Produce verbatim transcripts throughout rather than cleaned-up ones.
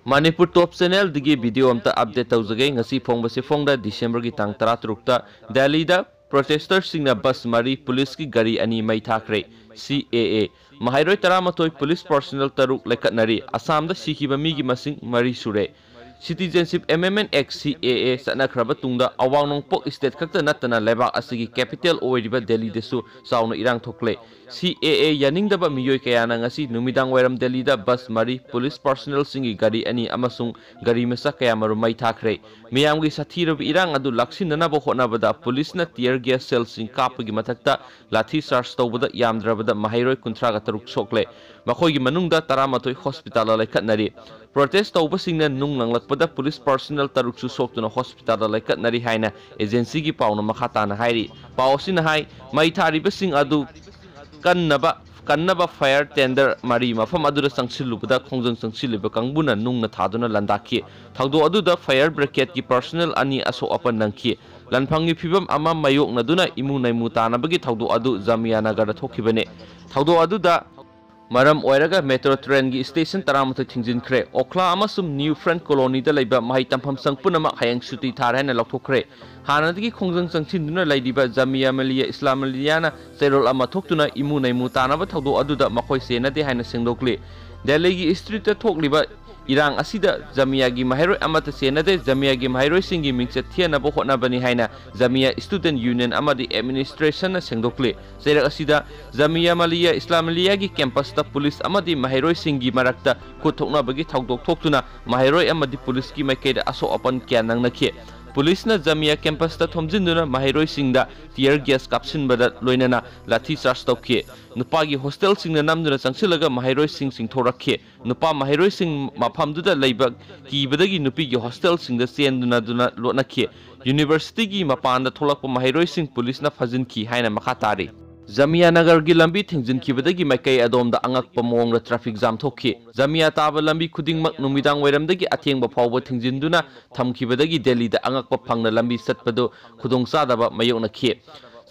ꯃꯅꯤꯄꯨꯔ ꯇꯣꯞ ꯆꯦꯅꯦꯜꯗꯒꯤ video ꯑꯝꯇ update ꯇꯧꯖꯒꯦ꯫ ꯉꯁꯤ ꯐꯣꯡꯕꯁꯤ ꯐꯣꯡꯗ ꯗꯤꯁꯦꯝꯕꯔꯒꯤ ꯇꯥꯡ ꯇꯔꯥꯇꯔꯨꯛꯇ ꯗꯦꯜꯂꯤꯗ ꯄ꯭ꯔꯣꯇꯦꯁꯇꯔꯁꯤꯡꯅ ꯕꯁ ꯃꯔꯤ, ꯄꯨꯂꯤꯁꯀꯤ ꯒꯥꯔꯤ ꯑꯅꯤ ꯃꯩ ꯊꯥꯈ꯭ꯔꯦ꯫ ꯁꯤ ꯑꯦ ꯑꯦ꯫ ꯃꯍꯩꯔꯣꯏ ꯇꯔꯥꯃꯥꯊꯣꯏ, ꯄꯨꯂꯤꯁ ꯄꯥꯔꯁꯣꯅꯦꯜ ꯇꯔꯨꯛ ꯂꯩꯈꯠꯅꯔꯤ꯫ ꯑꯁꯥꯝꯗ ꯁꯤꯈꯤꯕ ꯃꯤꯒꯤ ꯃꯁꯤꯡ ꯃꯔꯤ ꯁꯨꯔꯦ꯫ Citizenship Amendment Act, ꯁꯤ ꯑꯦ ꯑꯦ, ꯆꯠꯅꯈ꯭ꯔꯕ ꯇꯨꯡꯗ ꯑꯋꯥꯡ ꯅꯣꯡꯄꯣꯛ ꯁ꯭ꯇꯦꯠ ꯈꯛꯇ ꯅꯠꯇꯅ ꯂꯩꯕꯥꯛ ꯑꯁꯤꯒꯤ ꯀꯦꯄꯤꯇꯦꯜ ꯑꯣꯏꯔꯤꯕ ꯗꯦꯜꯂꯤꯗꯁꯨ ꯆꯥꯎꯅ ꯏꯔꯥꯡ ꯊꯣꯛꯂꯦ꯫ ꯁꯤ ꯑꯦ ꯑꯦ ꯌꯥꯅꯤꯡꯗꯕ ꯃꯤꯑꯣꯏ ꯀꯌꯥꯅ ꯉꯁꯤ ꯅꯨꯃꯤꯗꯥꯡ ꯋꯥꯏꯔꯝ ꯗꯦꯜꯂꯤꯗ ꯕꯁ ꯃꯔꯤ, ꯄꯨꯂꯤꯁ ꯄꯥꯔꯁꯣꯅꯦꯜꯁꯤꯡꯒꯤ ꯒꯥꯔꯤ ꯑꯅꯤ ꯑꯃꯁꯨꯡ ꯒꯥꯔꯤ ꯃꯆꯥ ꯀꯌꯥꯃꯔꯨꯝ ꯃꯩ ꯊꯥꯈ꯭ꯔꯦ꯫ ꯃꯤꯌꯥꯝꯒꯤ ꯁꯥꯊꯤꯔꯕ ꯏꯔꯥꯡ ꯑꯗꯨ ꯂꯥꯛꯁꯤꯟꯅꯅꯕ ꯍꯣꯠꯅꯕꯗ ꯄꯨꯂꯤꯁꯅ tear gas shellꯁꯤꯡ ꯀꯥꯞꯄꯒꯤ ꯃꯊꯛꯇ ꯂꯥꯊꯤ ꯆꯥꯔꯖ ꯇꯧꯕꯗ ꯌꯥꯝꯗ꯭ꯔꯕꯗ ꯃꯍꯩꯔꯣꯏ ꯀꯨꯟꯊ꯭ꯔꯥꯒ ꯇꯔꯨꯛ ꯁꯣꯛꯂꯦ꯫ ꯃꯈꯣꯏꯒꯤ ꯃꯅꯨꯡꯗ ꯇꯔꯥꯃꯥꯊꯣꯏ ꯍꯣꯁꯄꯤꯇꯥꯜꯗ ꯂꯩꯈꯠꯅꯔꯤ꯫ ꯄ꯭ꯔꯣꯇꯦꯁ ꯇꯧꯕꯁꯤꯡꯅ ꯅꯨꯡ ꯂꯪꯂꯛꯄꯗ ꯄꯨꯂꯤꯁ ꯄꯥꯔꯁꯣꯅꯦꯜ ꯇꯔꯨꯛꯁꯨ ꯁꯣꯛꯇꯨꯅ ꯍꯣꯁꯄꯤꯇꯥꯜꯗ ꯂꯩꯈꯠꯅꯔꯤ ꯍꯥꯏꯅ ꯑꯦꯖꯦꯟꯁꯤꯒꯤ ꯄꯥꯎꯅ ꯃꯈꯥ ꯇꯥꯅ ꯍꯥꯏꯔꯤ꯫ ꯄꯥꯎ ꯑꯁꯤꯅ ꯍꯥꯏ, ꯃꯩ ꯊꯥꯔꯤꯕꯁꯤꯡ ꯑꯗꯨ ꯀꯟꯅꯕ, ꯀꯟꯅꯕ fire tender ꯃꯔꯤ ꯃꯐꯝ ꯑꯗꯨꯗ ꯆꯪꯁꯤꯜꯂꯨꯕꯗ ꯈꯣꯡꯖꯪ ꯆꯪꯁꯤꯜꯂꯤꯕ ꯀꯥꯡꯕꯨꯅ ꯅꯨꯡꯅ ꯊꯥꯗꯨꯅ ꯂꯥꯟꯗꯥꯈꯤ꯫ ꯊꯧꯗꯣꯛ ꯑꯗꯨꯗ fire brigadeꯀꯤ ꯄꯥꯔꯁꯣꯅꯦꯜ ꯑꯅꯤ ꯑꯁꯣꯛ ꯑꯄꯟ ꯅꯪꯈꯤ꯫ ꯂꯥꯟꯐꯝꯒꯤ ꯐꯤꯕꯝ ꯑꯃ ꯃꯥꯌꯣꯛꯅꯗꯨꯅ ꯏꯃꯨ ꯅꯩꯃꯨ ꯇꯥꯅꯕꯒꯤ ꯊꯧꯗꯣꯛ ꯑꯗꯨ ꯖꯥꯃꯤꯌꯥ ꯅꯒꯔꯗ ꯊꯣꯛꯈꯤꯕꯅꯤ꯫ ꯊꯧꯗꯣꯛ ꯑꯗꯨꯗ ꯃꯔꯝ ꯑꯣꯏꯔꯒ ꯃꯦꯇ꯭ꯔꯣ ꯇ꯭ꯔꯦꯟꯒꯤ ꯁ꯭ꯇꯦꯁꯟ ꯇꯔꯥꯃꯥꯊꯣꯏ ꯊꯤꯡꯖꯤꯟꯈ꯭ꯔꯦ꯫ ꯑꯣꯈ꯭ꯂꯥ ꯑꯃꯁꯨꯡ ꯅ꯭ꯌꯨ ꯐ꯭ꯔꯦꯟ ꯀꯣꯂꯣꯅꯤꯗ ꯂꯩꯕ ꯃꯍꯩ ꯇꯝꯐꯝ ꯁꯪ ꯄꯨꯝꯅꯃꯛ ꯍꯌꯦꯡ ꯁꯨꯇꯤ ꯊꯥꯔꯦ ꯍꯥꯏꯅ ꯂꯥꯎꯊꯣꯛꯈ꯭ꯔꯦ꯫ ꯍꯥꯟꯅꯗꯒꯤ ꯈꯣꯡꯖꯪ ꯆꯪꯁꯤꯟꯗꯨꯅ ꯂꯩꯔꯤꯕ ꯖꯥꯃꯤꯌꯥ ꯃꯤꯂꯤꯌꯥ ꯏꯁꯂꯥꯃꯤꯌꯥꯅ ꯆꯦꯔꯣꯜ ꯑꯃ ꯊꯣꯛꯇꯨꯅ ꯏꯃꯨ ꯅꯩꯃꯨ ꯇꯥꯅꯕ ꯊꯧꯗꯣꯛ ꯑꯗꯨꯗ ꯃꯈꯣꯏ ꯆꯦꯟꯅꯗꯦ ꯍꯥꯏꯅ ꯁꯦꯡꯗꯣꯛꯂꯤ꯫ ꯗꯦꯜꯂꯤꯒꯤ ꯁ꯭ꯇ꯭ꯔꯤꯠꯇ ꯊꯣꯛꯂꯤꯕ ꯏꯔꯥꯡ ꯑꯁꯤꯗ ꯖꯥꯃꯤꯌꯥꯒꯤ ꯃꯍꯩꯔꯣꯏ ꯑꯃꯠꯇ ꯆꯦꯟꯅꯗꯦ꯫ ꯖꯥꯃꯤꯌꯥꯒꯤ ꯃꯍꯩꯔꯣꯏꯁꯤꯡꯒꯤ ꯃꯤꯡꯆꯠ ꯊꯤꯍꯟꯅꯕ ꯍꯣꯠꯅꯕꯅꯤ ꯍꯥꯏꯅ ꯖꯥꯃꯤꯌꯥ ꯁ꯭ꯇꯨꯗꯦꯟꯠ ꯌꯨꯅꯤꯌꯟ ꯑꯃꯗꯤ ꯑꯦꯗꯃꯤꯅꯤꯁꯇ꯭ꯔꯦꯁꯟꯅ ꯁꯦꯡꯗꯣꯛꯂꯤ꯫ ꯆꯩꯔꯛ ꯑꯁꯤꯗ ꯖꯥꯃꯤꯌꯥ ꯃꯤꯂꯤꯌꯥ ꯏꯁꯂꯥꯃꯤꯌꯥꯒꯤ ꯀꯦꯝꯄꯁꯇ ꯄꯨꯂꯤꯁ ꯑꯃꯗꯤ ꯃꯍꯩꯔꯣꯏꯁꯤꯡꯒꯤ ꯃꯔꯛꯇ ꯈꯨꯠ ꯊꯣꯛꯅꯕꯒꯤ ꯊꯧꯗꯣꯛ ꯊꯣꯛꯇꯨꯅ ꯃꯍꯩꯔꯣꯏ ꯑꯃꯗꯤ ꯄꯨꯂꯤꯁꯀꯤ ꯃꯥꯏꯀꯩꯗ ꯑꯁꯣꯛ ꯑꯄꯟ ꯀꯌꯥ ꯅꯪꯅꯈꯤ꯫ ꯄꯨꯂꯤꯁꯅ ꯖꯥꯃꯤꯌꯥ ꯀꯦꯝꯄꯁꯇ ꯊꯣꯝꯖꯤꯟꯗꯨꯅ ꯃꯍꯩꯔꯣꯏꯁꯤꯡꯗ tear gas ꯀꯥꯞꯁꯤꯟꯕꯗ ꯂꯣꯏꯅꯅ ꯂꯥꯊꯤ ꯆꯥꯔꯖ ꯇꯧꯈꯤ꯫ ꯅꯨꯄꯥꯒꯤ ꯍꯣꯁꯇꯦꯜꯁꯤꯡꯅ ꯅꯝꯗꯨꯅ ꯆꯪꯁꯤꯜꯂꯒ ꯃꯍꯩꯔꯣꯏꯁꯤꯡ ꯆꯤꯡꯊꯣꯔꯛꯈꯤ꯫ ꯅꯨꯄꯥ ꯃꯍꯩꯔꯣꯏꯁꯤꯡ ꯃꯐꯝꯗꯨꯗ ꯂꯩꯕ ꯀꯤꯕꯗꯒꯤ ꯅꯨꯄꯤꯒꯤ ꯍꯣꯁꯇꯦꯜꯁꯤꯡꯗ ꯆꯦꯟꯗꯨꯅꯗꯨꯅ ꯂꯣꯠꯅꯈꯤ꯫ ꯌꯨꯅꯤꯚꯔꯁꯤꯇꯤꯒꯤ ꯃꯄꯥꯟꯗ ꯊꯣꯛꯂꯛꯄ ꯃꯍꯩꯔꯣꯏꯁꯤꯡ ꯄꯨꯂꯤꯁꯅ ꯐꯥꯖꯤꯟꯈꯤ ꯍꯥꯏꯅ ꯃꯈꯥ ꯇꯥꯔꯤ꯫ ꯖꯥꯃꯤꯌꯥ ꯅꯒꯔꯒꯤ ꯂꯝꯕꯤ ꯊꯤꯡꯖꯤꯟꯈꯤꯕꯗꯒꯤ ꯃꯥꯏꯀꯩ ꯑꯗꯣꯝꯗ ꯑꯉꯛꯄ ꯃꯑꯣꯡꯗ traffic jam ꯊꯣꯛꯈꯤ꯫ ꯖꯥꯃꯤꯌꯥ ꯇꯥꯕ ꯂꯝꯕꯤ ꯈꯨꯗꯤꯡꯃꯛ ꯅꯨꯃꯤꯗꯥꯡ ꯋꯥꯏꯔꯝꯗꯒꯤ ꯑꯊꯦꯡꯕ ꯐꯥꯎꯕ ꯊꯤꯡꯖꯤꯟꯗꯨꯅ ꯊꯝꯈꯤꯕꯗꯒꯤ ꯗꯦꯜꯂꯤꯗ ꯑꯉꯛꯄ ꯐꯪꯅ ꯂꯝꯕꯤ ꯆꯠꯄꯗꯨ ꯈꯨꯗꯣꯡꯆꯥꯗꯕ ꯃꯥꯌꯣꯛꯅꯈꯤ꯫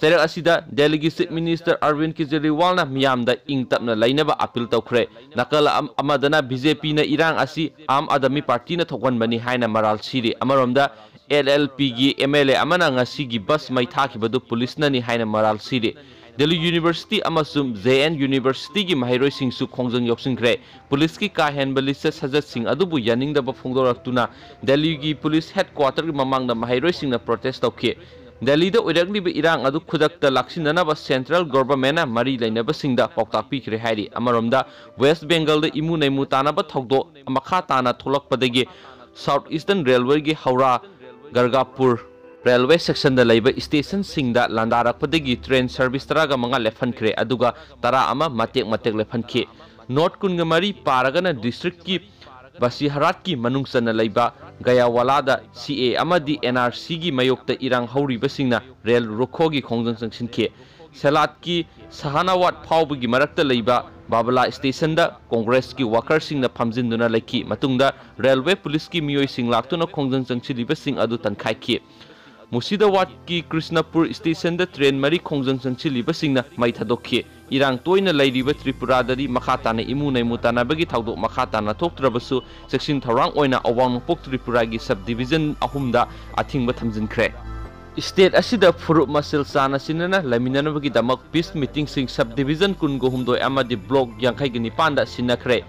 ꯆꯩꯔꯛ ꯑꯁꯤꯗ ꯗꯦꯜꯂꯤꯒꯤ Chief Minister Arvind Kejriwalꯅ ꯃꯤꯌꯥꯝꯗ ꯏꯪ ꯇꯞꯅ ꯂꯩꯅꯕ appeal ꯇꯧꯈ꯭ꯔꯦ꯫ ꯅꯥꯀꯜ ꯑꯝ-, ꯑꯃꯗꯅ BJPꯅ ꯏꯔꯥꯡ ꯑꯁꯤ ꯑꯥꯝ ꯑꯥꯗꯃꯤ ꯄꯥꯔꯇꯤꯅ ꯊꯣꯛꯍꯟꯕꯅꯤ ꯍꯥꯏꯅ ꯃꯔꯥꯜ ꯁꯤꯔꯤ꯫ ꯑꯃꯔꯣꯝꯗ, LLPꯒꯤ MLA ꯑꯃꯅ ꯉꯁꯤꯒꯤ ꯕꯁ ꯃꯩ ꯊꯥꯈꯤꯕꯗꯨ ꯄꯨꯂꯤꯁꯅꯅꯤ ꯍꯥꯏꯅ ꯃꯔꯥꯜ ꯁꯤꯔꯤ꯫ ꯗꯦꯜꯂꯤ University ꯑꯃꯁꯨꯡ JN Universityꯒꯤ ꯃꯍꯩꯔꯣꯏꯁꯤꯡꯁꯨ ꯈꯣꯡꯖꯪ ꯌꯥꯎꯁꯤꯟꯈ꯭ꯔꯦ꯫ ꯄꯨꯂꯤꯁꯀꯤ ꯀꯥ ꯍꯦꯟꯕ ꯂꯤꯆꯠ ꯁꯥꯖꯠꯁꯤꯡ ꯑꯗꯨꯕꯨ ꯌꯥꯅꯤꯡꯗꯕ ꯐꯣꯡꯗꯣꯔꯛꯇꯨꯅ ꯗꯦꯜꯂꯤꯒꯤ ꯄꯨꯂꯤꯁ headquarterꯒꯤ ꯃꯃꯥꯡꯗ ꯃꯍꯩꯔꯣꯏꯁꯤꯡꯅ protest ꯇꯧꯈꯤ꯫ ꯗꯦꯜꯂꯤꯗ ꯑꯣꯏꯔꯛꯂꯤꯕ ꯏꯔꯥꯡ ꯑꯗꯨ ꯈꯨꯗꯛꯇ ꯂꯥꯛꯁꯤꯟꯅꯅꯕ central governmentꯅ ꯃꯔꯤ ꯂꯩꯅꯕꯁꯤꯡꯗ ꯄꯥꯎꯇꯥꯛ ꯄꯤꯈ꯭ꯔꯦ ꯍꯥꯏꯔꯤ꯫ ꯑꯃꯔꯣꯝꯗ, West Bengalꯗ ꯏꯃꯨ ꯅꯩꯃꯨ ꯇꯥꯅꯕ ꯊꯧꯗꯣꯛ ꯃꯈꯥ ꯇꯥꯅ ꯊꯣꯛꯂꯛꯄꯗꯒꯤ South Eastern Railwayꯒꯤ ꯍꯧꯔꯥ ꯒꯔꯒꯥꯄꯨꯔ railway sectionꯗ ꯂꯩꯕ stationꯁꯤꯡꯗ ꯂꯥꯟꯗꯥꯔꯛꯄꯗꯒꯤ train service ꯇꯔꯥꯒ ꯃꯉꯥ ꯂꯦꯞꯍꯟꯈ꯭ꯔꯦ, ꯑꯗꯨꯒ ꯇꯔꯥ ꯑꯃ ꯃꯇꯦꯛ ꯃꯇꯦꯛ ꯂꯦꯞꯍꯟꯈꯤ꯫ Note ꯀꯨꯟꯒ ꯃꯔꯤ ꯄꯥꯔꯒꯅ districtꯀꯤ ꯕꯁꯤꯍꯥꯔꯥꯠꯀꯤ ꯃꯅꯨꯡ ꯆꯟꯅ ꯂꯩꯕ ꯒꯌꯥꯋꯥꯂꯥꯗ CAA ꯑꯃꯗꯤ NRCꯒꯤ ꯃꯥꯌꯣꯛꯇ ꯏꯔꯥꯡ ꯍꯧꯔꯤꯕꯁꯤꯡꯅ ꯔꯦꯜ ꯔꯣꯈꯣꯒꯤ ꯈꯣꯡꯖꯪ ꯆꯪꯁꯤꯟꯈꯤ꯫ ꯁꯦꯂꯥꯠꯀꯤ ꯁꯍꯥꯅꯥꯋꯥꯠ ꯐꯥꯎꯕꯒꯤ ꯃꯔꯛꯇ ꯂꯩꯕ ꯕꯥꯕꯂꯥ stationꯗ Congressꯀꯤ workerꯁꯤꯡꯅ ꯐꯝꯖꯤꯟꯗꯨꯅ ꯂꯩꯈꯤ꯫ ꯃꯇꯨꯡꯗ railway ꯄꯨꯂꯤꯁꯀꯤ ꯃꯤꯑꯣꯏꯁꯤꯡ ꯂꯥꯛꯇꯨꯅ ꯈꯣꯡꯖꯪ ꯆꯪꯁꯤꯜꯂꯤꯕꯁꯤꯡ ꯑꯗꯨ ꯇꯟꯈꯥꯏꯈꯤ꯫ ꯃꯨꯔꯁꯤꯗꯥꯕꯥꯗꯀꯤ ꯀ꯭ꯔꯤꯁꯅꯄꯨꯔ stationꯗ train ꯃꯔꯤ ꯈꯣꯡꯖꯪ ꯆꯪꯁꯤꯜꯂꯤꯕꯁꯤꯡꯅ ꯃꯩ ꯊꯥꯗꯣꯛꯈꯤ꯫ ꯏꯔꯥꯡ ꯇꯣꯏꯅ ꯂꯩꯔꯤꯕ ꯇ꯭ꯔꯤꯄꯨꯔꯥꯗꯗꯤ ꯃꯈꯥ ꯇꯥꯅ ꯏꯃꯨ ꯅꯩꯃꯨ ꯇꯥꯅꯕꯒꯤ ꯊꯧꯗꯣꯛ ꯃꯈꯥ ꯇꯥꯅ ꯊꯣꯛꯇ꯭ꯔꯕꯁꯨ, ꯆꯦꯛꯁꯤꯟ ꯊꯧꯔꯥꯡ ꯑꯣꯏꯅ ꯑꯋꯥꯡ ꯅꯣꯡꯄꯣꯛ ꯇ꯭ꯔꯤꯄꯨꯔꯥꯒꯤ sub division ꯑꯍꯨꯝꯗ ꯑꯊꯤꯡꯕ ꯊꯝꯖꯤꯟꯈ꯭ꯔꯦ꯫ State ꯑꯁꯤꯗ ꯐꯨꯔꯨꯞ ꯃꯁꯦꯜ ꯆꯥꯅ ꯆꯤꯟꯅꯅ ꯂꯩꯃꯤꯟꯅꯅꯕꯒꯤꯗꯃꯛ peace meetingꯁꯤꯡ sub division ꯀꯨꯟꯒ ꯍꯨꯝꯗꯣꯏ ꯑꯃꯗꯤ block ꯌꯥꯡꯈꯩꯒ ꯅꯤꯄꯥꯟꯗ ꯁꯤꯟꯅꯈ꯭ꯔꯦ꯫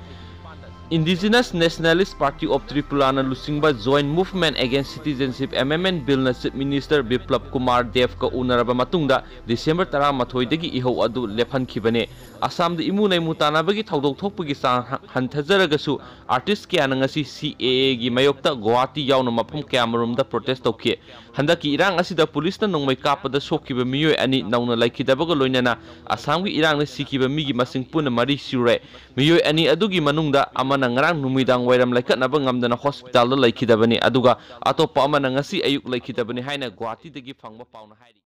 Indigenous Nationalist Party of Tripurana ꯂꯨꯆꯤꯡꯕ Joint Movement Against Citizenship Amendment Billꯅ Chief Minister ꯕꯤꯄ꯭ꯂꯕ Kumar ꯗꯦꯕꯀ ꯎꯅꯔꯕ ꯃꯇꯨꯡꯗ December ꯇꯔꯥꯃꯥꯊꯣꯏꯗꯒꯤ ꯏꯍꯧ ꯑꯗꯨ ꯂꯦꯞꯍꯟꯈꯤꯕꯅꯤ꯫ ꯑꯁꯥꯝꯗ ꯏꯃꯨ ꯅꯩꯃꯨ ꯇꯥꯅꯕꯒꯤ ꯊꯧꯗꯣꯛ ꯊꯣꯛꯄꯒꯤ ꯆꯥꯡ ꯍ-, ꯍꯟꯊꯖꯔꯒꯁꯨ, artist ꯀꯌꯥꯅ ꯉꯁꯤ CAAꯒꯤ ꯃꯥꯌꯣꯛꯇ ꯒꯨꯋꯥꯍꯥꯇꯤ ꯌꯥꯎꯅ ꯃꯐꯝ ꯀꯌꯥꯃꯔꯣꯝꯗ protest ꯇꯧꯈꯤ꯫ ꯍꯟꯗꯛꯀꯤ ꯏꯔꯥꯡ ꯑꯁꯤꯗ ꯄꯨꯂꯤꯁꯅ ꯅꯣꯡꯃꯩ ꯀꯥꯞꯄꯗ ꯁꯣꯛꯈꯤꯕ ꯃꯤꯑꯣꯏ ꯑꯅꯤ ꯅꯧꯅ ꯂꯩꯈꯤꯗꯕꯒ ꯂꯣꯏꯅꯅ ꯑꯁꯥꯝꯒꯤ ꯏꯔꯥꯡꯅ ꯁꯤꯈꯤꯕ ꯃꯤꯒꯤ ꯃꯁꯤꯡ ꯄꯨꯟꯅ ꯃꯔꯤ ꯁꯨꯔꯦ꯫ ꯃꯤꯑꯣꯏ ꯑꯅꯤ ꯑꯗꯨꯒꯤ ꯃꯅꯨꯡꯗ ꯑꯃꯅ ꯉꯔꯥꯡ ꯅꯨꯃꯤꯗꯥꯡ ꯋꯥꯏꯔꯝ ꯂꯩꯈꯠꯅꯕ ꯉꯝꯗꯅ hospitalꯗ ꯂꯩꯈꯤꯗꯕꯅꯤ, ꯑꯗꯨꯒ ꯑꯇꯣꯞꯄ ꯑꯃꯅ ꯉꯁꯤ ꯑꯌꯨꯛ ꯂꯩꯈꯤꯗꯕꯅꯤ ꯍꯥꯏꯅ ꯒꯨꯋꯥꯍꯥꯇꯤꯗꯒꯤ ꯐꯪꯕ ꯄꯥꯎꯅ ꯍꯥꯏꯔꯤ꯫